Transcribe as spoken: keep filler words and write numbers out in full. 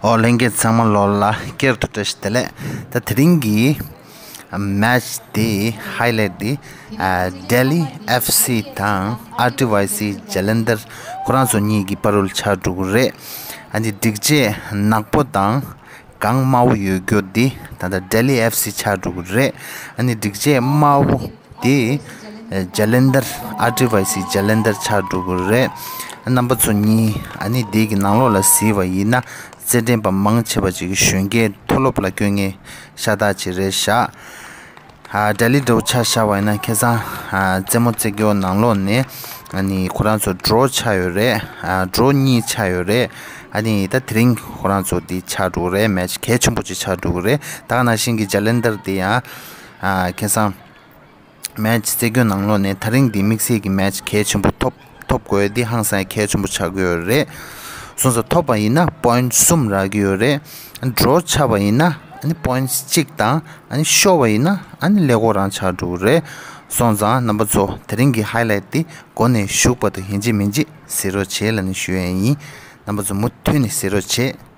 ཨོ་ལྷན་རྒྱས་ཚང་མ་ལོ་ལ་སྐྱར་དུ་བཀྲ་ཤིས་བདེ་ལེགས། ད་དེ་རིང་གི་མེ་ཆི་དེ་ཧའི་ལའེ་ཊི་དེ་ཨ་ལྡི་ལི་ཨེཕ་སི་དང་ཨར་ཊི་ཝའི་སི་ཇ་ལན་དར་ཁོ་རང་ཚོ་གཉིས་ཀྱི་བར་རུ་ཆགས་འགྲོ་གི་རེད། ཨ་ནི་སྒྲིག་ཆས་ནག་པོ་དང་གང་དམར་པོ་ཡོད་རྒྱུ་འདི་ད་ལྟ་ལྡི་ལི་ཨེཕ་སི་ཆགས་འགྲོ་གི་རེད། ཨ་ནི་སྒྲིག་ཆས་དམར་པོ་དེ་ཨ་ཇ་ལན་དར་ཨར་ཊི་ཝའི་སི་ཇ་ལན་དར་ཆགས་འགྲོ་གི་རེད། རྣམ་པ་ཚོ་གཉིས་ཨ་ནི་དེ་གི་ནང་ལོགས་ལ་གཟིགས་པ་ཡིན་ན་རྩེད་འགྲན་པ་མང་ཆེ་བ་ཅིག་གིས་གཞོན་སྐྱེས་མཐོ་སློབ་ལ་བསྐྱོད་མཁན་ཤ་སྟག་ཅིག་རེད་ཤག་ཨ་ལྡི་ལི་འདྲ་བོ་ཆ་བཞག་པ་ཡིན་ན་ཁ་སང་ཨ་རྩེད་མོ་རྩེ་རྒྱུ་ནང་ལོགས་ནས་ཨ་ནི་ཁོ་རང་ཚོ་ཌོ་རོ་ཆགས་ཡོད་རེད། ཨ་ཌོ་རོ་གཉིས་ཆགས་ཡོད་རེད། ཨ་ནི་ད་དེ་རིང་ཁོ་རང་ཚོ་འདི་ཆགས་འགྲོ་གི་རེད། མེ་ཆི་གལ་ཆེན་པོ་ཅིག་ཆགས་འགྲོ་གི་རེད། ད་ག་ནང་བཞིན་གྱི་ཇ་ལན་དར་འདི་ཡང་ཨ་ཁ་སང་མེ་ཆི་རྩེ་རྒྱུ་ནང་ལོགས་ནས་ད་རིང་འདི་དམིགས་བསལ་གྱི་མེ་ཆི་གལ་ཆེན་པོ་ཐོབ་ཐོབ་དགོས་འདི་ཧང་སང་གལ་ཆེན་པོ་ཆགས་ཀྱི་ཡོད་རེད། སོང་ཙང་ཐོབ་པ་ཡིན་ན་པོ་ཡིན་ཊི་གསུམ་རག་གི་ཡོད་རེད། ཌོ་རོ་ཆགས་པ་ཡིན་ན་ཨ་ནི་པོ་ཡིན་ཊི་གཅིག་དང་ཨ་ནི་ཤོར་བ་ཡིན་ན་ཨ་ནི་ཀླད་ཀོར་རང་ཆགས་འགྲོ་གི་རེད། སོང་ཙང་རྣམ་པ་ཚོ་དེ་རིང་གི་ཧའི་ལའེ་ཊི་འདི་མགོ་ནས་མཇུག་བར་དུ་ཡིན་གཅིག་མིན་གཅིག་གཟིགས་རོགས་བྱེད་ལབ་ནས་ཞུ་ཡ་ཡིན། རྣམ་པ་ཚོ་མུ་མཐུད་ནས་གཟིགས་རོགས་བྱེད།